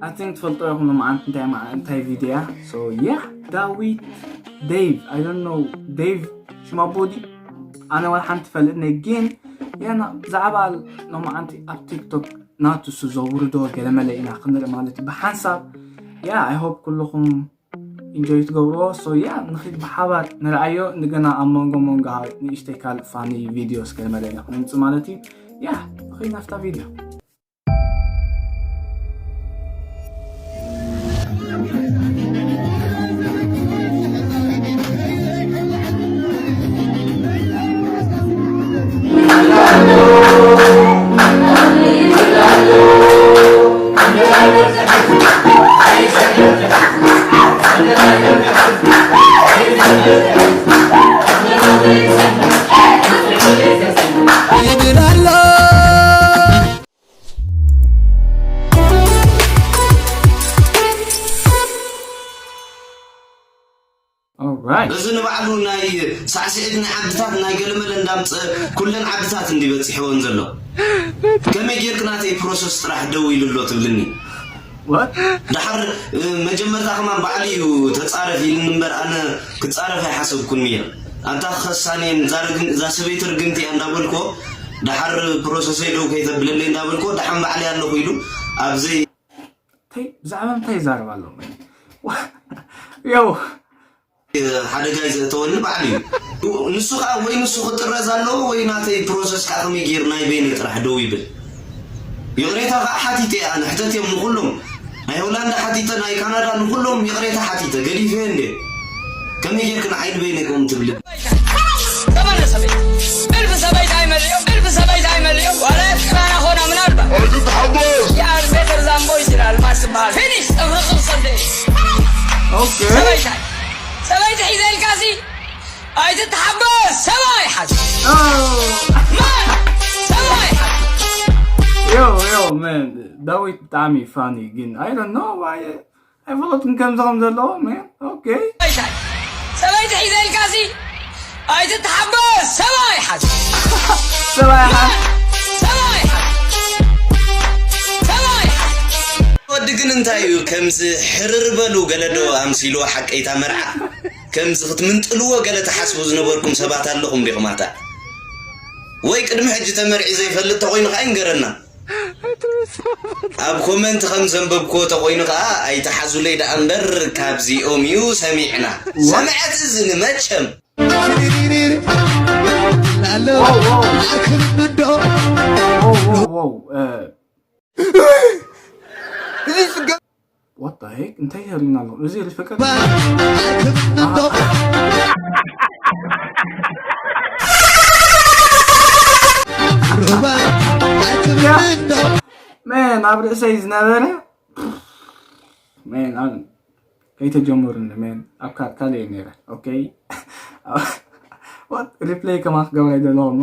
I think ትፈልጦ ኢኹም ሎማዓንቲ እንታይ መዓ እንታይ ቪድዮ እያ። So yeah, ዳዊት ዴቭ፣ I don't know ዴቭ ሽማቦዲ ኣነ ዋላ ሓንቲ ፈልጥኒ፣ ግን ያና ብዛዕባ ሎማዓንቲ ኣብ ቲክቶክ ናቱ እሱ ዘውርዶ ገለመለ ኢና ክንርኢ ማለት እዩ ብሓንሳብ። Yeah, I hope ኩልኹም ኢንጆይ ትገብርዎ። So yeah, ንኺድ ብሓባር ንርኣዮ። እንደገና ኣብ መንጎ መንጎ ንእሽተይ ካልእ ፋኒ ቪድዮ እስከ ንመለና ክንምጽእ ማለት እዩ። Yeah, ንኺድ ናፍታ ቪድዮ። Alright. እዚ ንባዕሉ ናይ ሳዕስዒት ናይ ዓድታት ናይ ገለመለ እንዳምፀ ኩለን ዓድታት እንዲበፂሕወን ዘሎ። ከመይ ጌርክ ናተይ ፕሮሰስ ጥራሕ ደው ኢሉ ኣሎ ትብልኒ? What? ደሓር መጀመርታ ከማን ባዕሉ እዩ ተፃረፍ ኢልኒ እምበር ኣነ ክፃረፍ ኣይሓሰብኩን እየ። ኣንታ ክኸሳን እየ፣ እዛ ርግም- እዛ ሰበይቲ ርግምቲ እያ እንዳበልኮ፣ ደሓር ፕሮሰሰይ ደው ከይተብለለይ እንዳበልኮ፣ ደሓን ባዕለይ ኣለኹ ኢሉ ኣብዘይ እንታይ ብዛዕባ እንታይ ይዛረብ ኣሎ? ዮ ሓደጋ እዩ ዘእተወኒ ባዕሉ እዩ። ንሱ ከዓ ወይ ንሱ ክጥረዝ ኣለዎ ወይ ናተይ ፕሮሰስ ከዓ ከመይ ገይሩ ናይ በይነይ ጥራሕ ደው ይብል። ይቕሬታ ከዓ ሓቲተ እየ ኣነ፣ ሕተት እዮም ንኩሎም ናይ ሆላንዳ ሓቲተ ናይ ካናዳ ንኩሎም ይቕሬታ ሓቲተ ገዲፈ እንደ ከመይ ጌርክ ንዓይ ንበይነይ ከምኡ ትብሊ? ሰበነ ሰበይቲ እልፍ ሰበይቲ ኣይመልኦም እልፍ ሰበይቲ ኣይመልኦም ዋላ ኤፍራና ኾና ምናልባት ኣይትተሓጎስ። የኣልሜተር ዛምቦ ይስል ኣልማስ ዝበሃል ፊኒሽ ጠፍርኽብ ሰንደ Okay. ሰበይቲ ሰበይቲ ሒዘ ኢልካሲ ኣይትተሓጎስ ሰብኣይ ሓዝ Oh. ማን ሰብኣይ ሓዝ Yo, yo, man. ዳዊት ብጣዕሚ ፋኒ ግን I don't know why ኣይፈለጥኩን ከምዚ ከም ዘለዎ man. Okay. ሰበይቲ ሒዘ ኢልካሲ ኣይትተሓጎስ ሰብኣይ ሓዝ ሰብኣይ ሓ- ሰብኣይ ሓዝ ሰብኣይ ሓዝ ወዲ ግን እንታይ እዩ ከምዚ ሕርር በሉ ገለዶ ኣምሲልዎ ሓቀይታ መርዓ ከምዚ ክትምንጥልዎ ገለ ትሓስቡ ዝነበርኩም ሰባት ኣለኹም ዲኹም ኣታ ወይ ቅድሚ ሕጂ ተመርዒ ዘይፈልጥ ተኮይኑ ከዓ ይንገረና ኣብ ኮመንት ከም ዘንበብክዎ ተኮይኑ ከዓ ኣይተሓዙለይ ደኣ እምበር ካብዚኦም እዩ ሰሚዕና ሰምዐት እዝኒ መቸም Wow, wow. Wow, wow, wow. Uh, what the heck? እንታይ ይህልና ኣሎ እዚ ልፍቅር መን ኣብ ርእሰይ ዝነበረ መን ከይተጀመሩኒ መን ኣብ ካልእ እየ ነይረ okay what replay ከማን ክገብራ ይደለኹ እሞ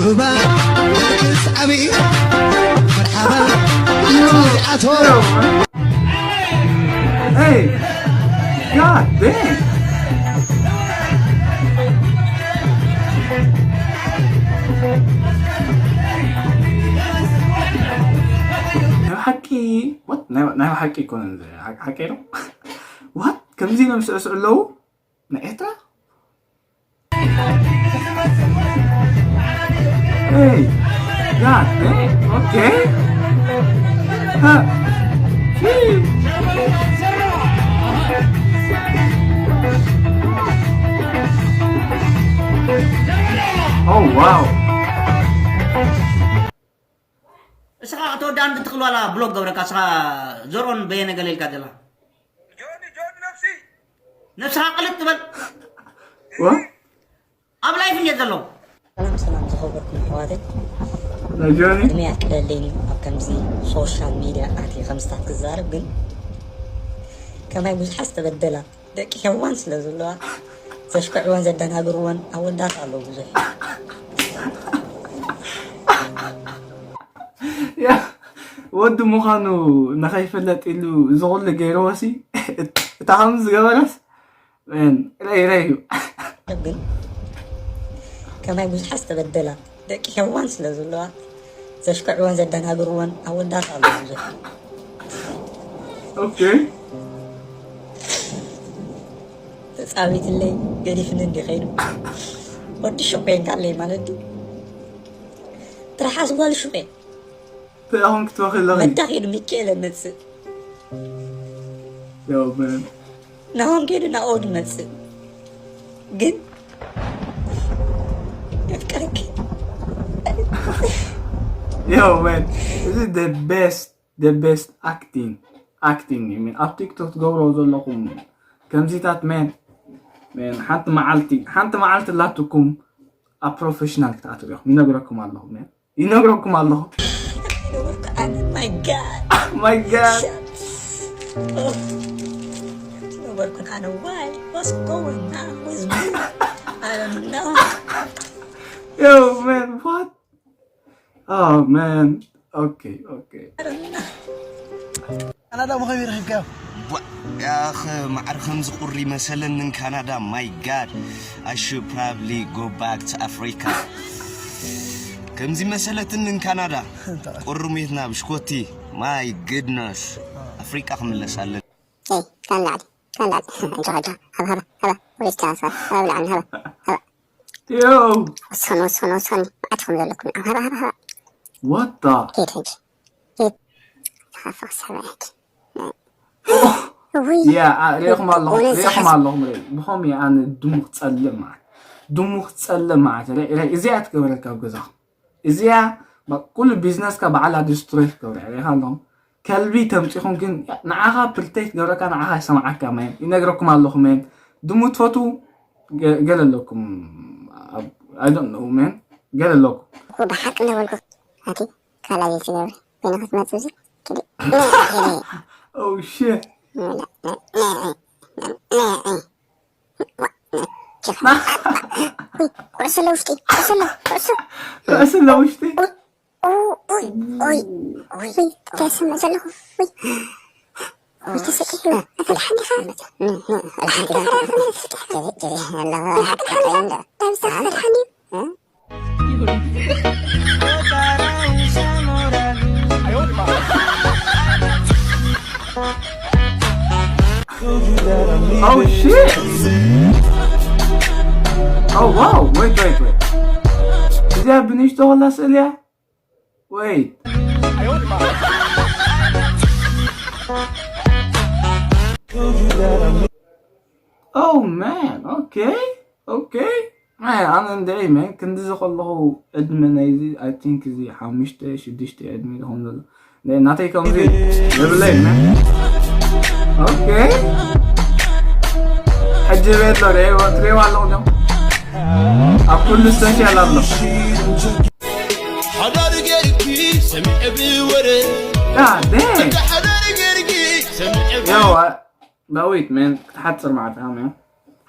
ሩባ ክሳቢ መርሓባ ኣቶ Hey! God damn! ናይ ሓቂ what ናይ ናይ ሓቂ ይኮነ ሓቂ ነው what ከምዚ ኢሎም ስዕስዑ ኣለዉ ናይ ኤርትራ Hey! God damn! Okay! Huh. Oh wow! እስኻ ከተወዳእን ብትኽእል ዋላ ብሎክ ገብረካ እስኻ ዘርኦን በየነ ገለ ኢልካ ዘላ ነብስኻ ቅልጥ ትበል What? ኣብ ላይፍ እንዴት ዘለዉ ሰላም ሰላም ዝኸበርኩም ኣሕዋተይ ናይ ጆኒ ቅድሚ ኣፍቅደለይን ኣብ ከምዚ ሶሻል ሚድያ ኣትየ ከምዝታት ክዛረብ ግን ከማይ ብዙሓት ዝተበደላ ደቂ ሄዋን ስለ ዘለዋ ዘሽክዕወን ዘደናግርወን ኣወዳት ኣለዉ ብዙሕ ያ ወዲ ምዃኑ ንኸይፍለጥ ኢሉ እዚ ኩሉ ገይርዎ ሲ እታ ከም ዝገበረስ ረይ ረይ እዩ ግን ከማይ ብዙሓት ዝተበደላ ደቂ ሄዋን ስለ ዘለዋ ዘሽክዕወን ዘደናግርወን ኣወዳት ኣለዉ ብዙሕ Okay. ተጻዊትለይ ገዲፍኒ እንዲ ኸይዱ ወዲ ሹቕ ኮይንካ ኣለይ ማለት ድዩ? ትርሓስ ጓል ሹቕ እየ። እንታይ ኣኹም ክትበኺ ኣለኺ? መታ ኸይዱ ሚካኤል እመጽእ ያው በን ናሆም ከይዱ ናኦድ እመጽእ ግን የፍቅርክ ያው በን እዚ the best the best acting acting እዩ ሜን ኣብ ቲክቶክ ትገብሮ ዘለኹም ከምዚታት ሜን ሜን ሓንቲ መዓልቲ ሓንቲ መዓልቲ ላትኩም ኣብ ፕሮፌሽናል ክትኣትው ኢኹም ይነግረኩም ኣለኹ ሜን ይነግረኩም ኣለኹ My God. my god ነበርኩን ኣነ why what's going on with me? I don't know. Yo, man, what? Oh, man. Okay, okay. ካናዳ መኸቢ ረኺብካዮ? ያኸ ማዕር ከምዚ ቁሪ መሰለንን ካናዳ my God. I should probably go back to Africa. ከምዚ መሰለትንን ካናዳ ቁርሚትና ብሽኮቲ my goodness. ኣፍሪቃ ክምለስ ኣለና። Hey, ካን ላዕሊ ካን ላዕሊ እንጆ ኸጃ ሃብ ሃባ ሃባ ወይስ ቻንስ ሃባ ብላዕሊ ሃባ ሃባ Yo, ወሰኑ ወሰኑ ወሰኑ ኣትኹም ዘለኩም ኣብ ሃባ ሃባ ሃባ what the? ሄድ ሕጂ ሄድ ሃፋ ሰበ ሕጂ ውይ Yeah, ሪኢኹም ኣለኹም ሪኢኹም ኣለኹም ርኢ ብኸም ኣነ ድሙ ክፀልእ ማለት ድሙ ክፀልእ ማለት ርኢ ርኢ እዚኣ ትገብረልካ ኣብ ገዛኹም እዚኣ ኩሉ ቢዝነስካ በዓላ ዲስትሮይ ትገብረ ሪኢኻ ኣለኹም ከልቢ ተምፂኹም ግን ንዓኻ ፕርቴክት ገብረካ ንዓኻ ይሰምዓካ መን ይነግረኩም ኣለኹ መን ድሙ ትፈቱ ገለ ኣለኩም I don't know መን ገለ ኣለኩም ብሓቂ እናበልኩ ኣቲ ካላቤት ዝገብር ኮይኑ ክትመፅእ እዚ Oh shit. ኩዕሶ ለውሽጢ ኩዕሶ ለ ኩዕሶ ርእሲ ለውሽጢ ኡይ ኡይ ኡይ ተስምዕ ዘለኹ ኡይ ኡይ ተሰቂሑ ኣፈልሓኒኻ ናብዛ ፈልሓኒ Oh shit! Oh wow, wait, wait, wait. እዚኣ ብንእሽቶ ከላ ስእሊ እያ? Wait. Oh man, okay, okay. ኣነ እንድዒ መን ክንድዚ ከለኹ ዕድመ ናይዚ I think እዚ ሓሙሽተ ሽዱሽተ ዕድመ ዝኸውን ዘሎ ናተይ ከምዚ የብለይ መን okay ሕጂ ቤት ሎ ትሪዋ ኣለኹ ዲም ኣብ ኩሉ ስፔሻል ኣሎ ሓዳር ገርኪ ሰሚዐ ብወረ God damn ሓዳር ገርኪ ሰሚዐ ያው ዳዊት መን ክትሓፅር ማለት ኢኻ መን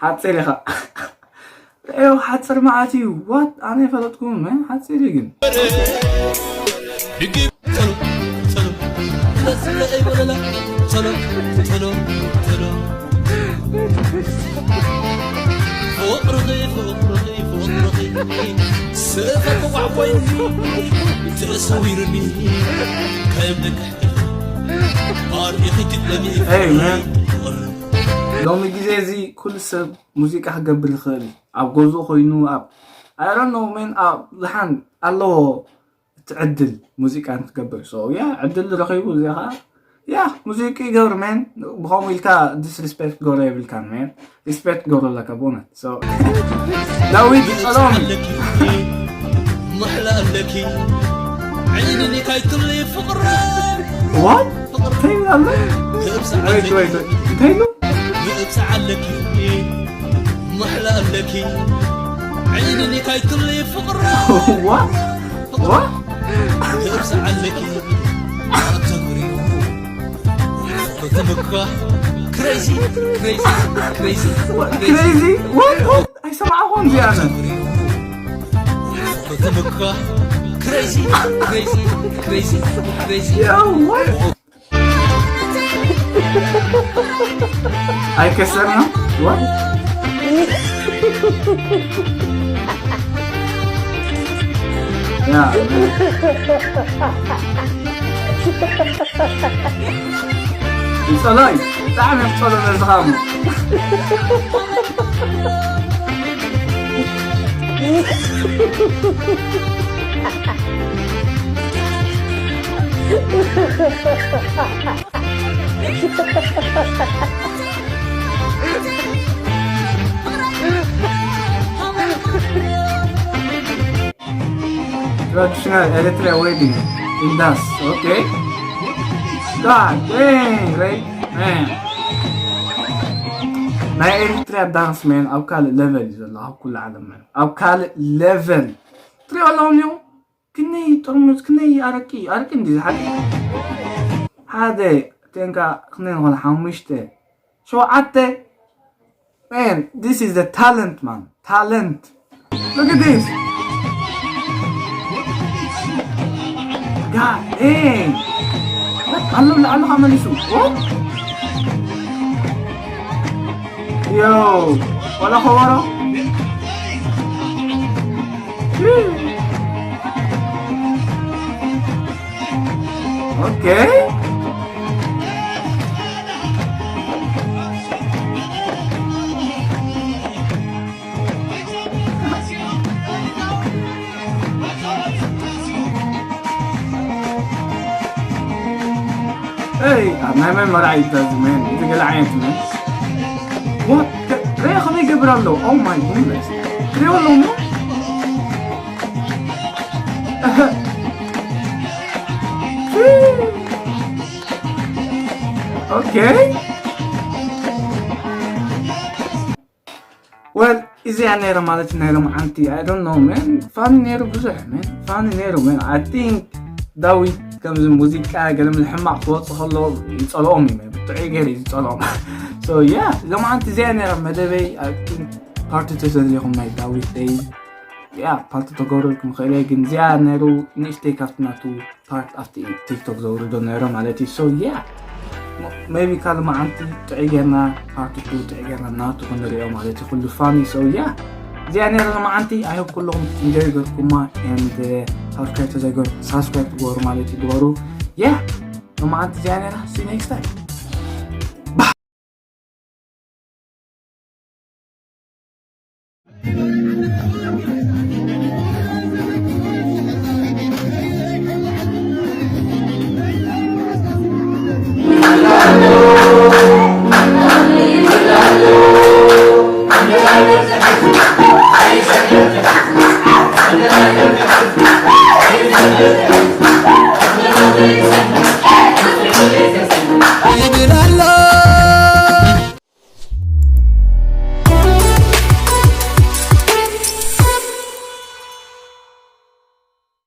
ሓፂር ኢኻ ያው ሓፅር መዓት እዩ what ኣነ ይፈለጥኩም መን ሓፂር እዩ ግን ድግም ጸሎ ጸሎ ለስለ ይበለላ ጸሎ ጸሎ ጸሎ ፍቕርኺ ፍቕርኺ ፍቕርኺ ስፈ ክዋዕ ኮይኑ ተሰዊሩኒ ከም ደቂ ኣርኢኺ ትብለኒ Hey, man. ሎሚ ግዜ እዚ ኩሉ ሰብ ሙዚቃ ክገብር ይኽእል እዩ ኣብ ገዝኡ ኮይኑ ኣብ I don't know man ኣብ ዝሓን ኣለዎ እቲ ዕድል ሙዚቃ ንክገብር so yeah ዕድል ረኺቡ እዚ ከዓ yeah ሙዚቂ ይገብር man ብኸምኡ ኢልካ disrespect ክገብሮ የብልካን man respect ክገብሮ ኣለካ ብእውነት so ዳዊት ጸሎሚ ኣለኪ ማሕላ ኣለኪ ዓይንኒ ካይትሊ ፍቕረ what እንታይ ኣሎ wait wait wait እንታይ ኢሉ ምእብፃዕ ኣለኪ ማሕላ ኣለኪ ዓይንኒ ካይትሊ ፍቕረ what what ምእብፃዕ ኣለኪ ኣብ ተግብሪ ክትምካ crazy crazy crazy crazy what what ኣይሰማዕኹን እዚኣነ ክትምካ crazy crazy crazy crazy Yo, what? ኣይከሰርና what? Yeah. ይጸሎይ ብጣዕሚ ይጸሎ ነዝኻሙ። Traditional Eritrea wedding in dance, okay? God dang, right? Man. ናይ ኤሪትሪያ ዳንስ፣ man፣ ኣብ ካልእ ሌቨል እዩ ዘሎ፣ ኣብ ኩሉ ዓለም፣ man። ኣብ ካልእ ሌቨል። ትሪኦ ኣለኹም እዩ? ክንደይ ጥርሙዝ፣ ክንደይ ኣረቂ፣ ኣረቂ እንዲ ዝሓቂ። ሓደ ቴንካ ክንደይ ንኾነ? ሓሙሽተ፣ ሸውዓተ። Man, this is the talent, man. Talent. Look at this. God dang. ኣሎ ንላዕሊ ኸኣ መሊሱ። ኦ? ዮ፣ ዋላ ኸበሮ። Okay. Hey, ኣብ ናይ መን መርዓ ይታዝ፣ man? እዚ ገለ ዓይነት፣ man። What? ረ-፣ ከመይ ይገብር ኣሎ? Oh my goodness። ትሪኦ ኣለኹም? Okay. Well፣ እዚኣ ነይረ ማለት ናይ ሎምዓንቲ። I don't know, man። ፋኒ ነይሩ ብዙሕ፣ man። ፋኒ ነይሩ፣ man። I think ዳዊት ከምዚ ሙዚቃ ገለ ምን ሕማቕ ክወጽእ ከሎ ይጸልኦም እዩ፣ man። ብጥዑይ ገይሩ እዩ ዝጸልኦም። So yeah፣ ሎምዓንቲ እዚኣ ነይረ መደበይ። I think ፓርት ቱ ተደሊኹም ናይ ዳዊት ደይ፣ yeah፣ ፓርት ተገብረልኩም ኽእል እየ፣ ግን እዚኣ ነይሩ ንእሽተይ ካብቲ ናቱ ፓርት ኣብቲ ቲክቶክ ዘውርዶ ነይረ ማለት እዩ። So yeah, maybe ካልእ መዓልቲ ጥዑይ ጌርና ፓርት ቱ ጥዑይ ጌርና ናቱ ክንሪኦ ማለት እዩ፣ ኩሉ ፋኒ። So yeah፣ እዚኣ ነይራ ሎምዓንቲ። I hope ኩልኹም ኢንጆይ ገርኩማ and ሳብስክራይብ ተዘይገርኩም ሳብስክራይብ ትገበሩ ማለት እዩ፣ ግበሩ። Yeah፣ ሎምዓንቲ እዚኣ ነይራ። See you next time.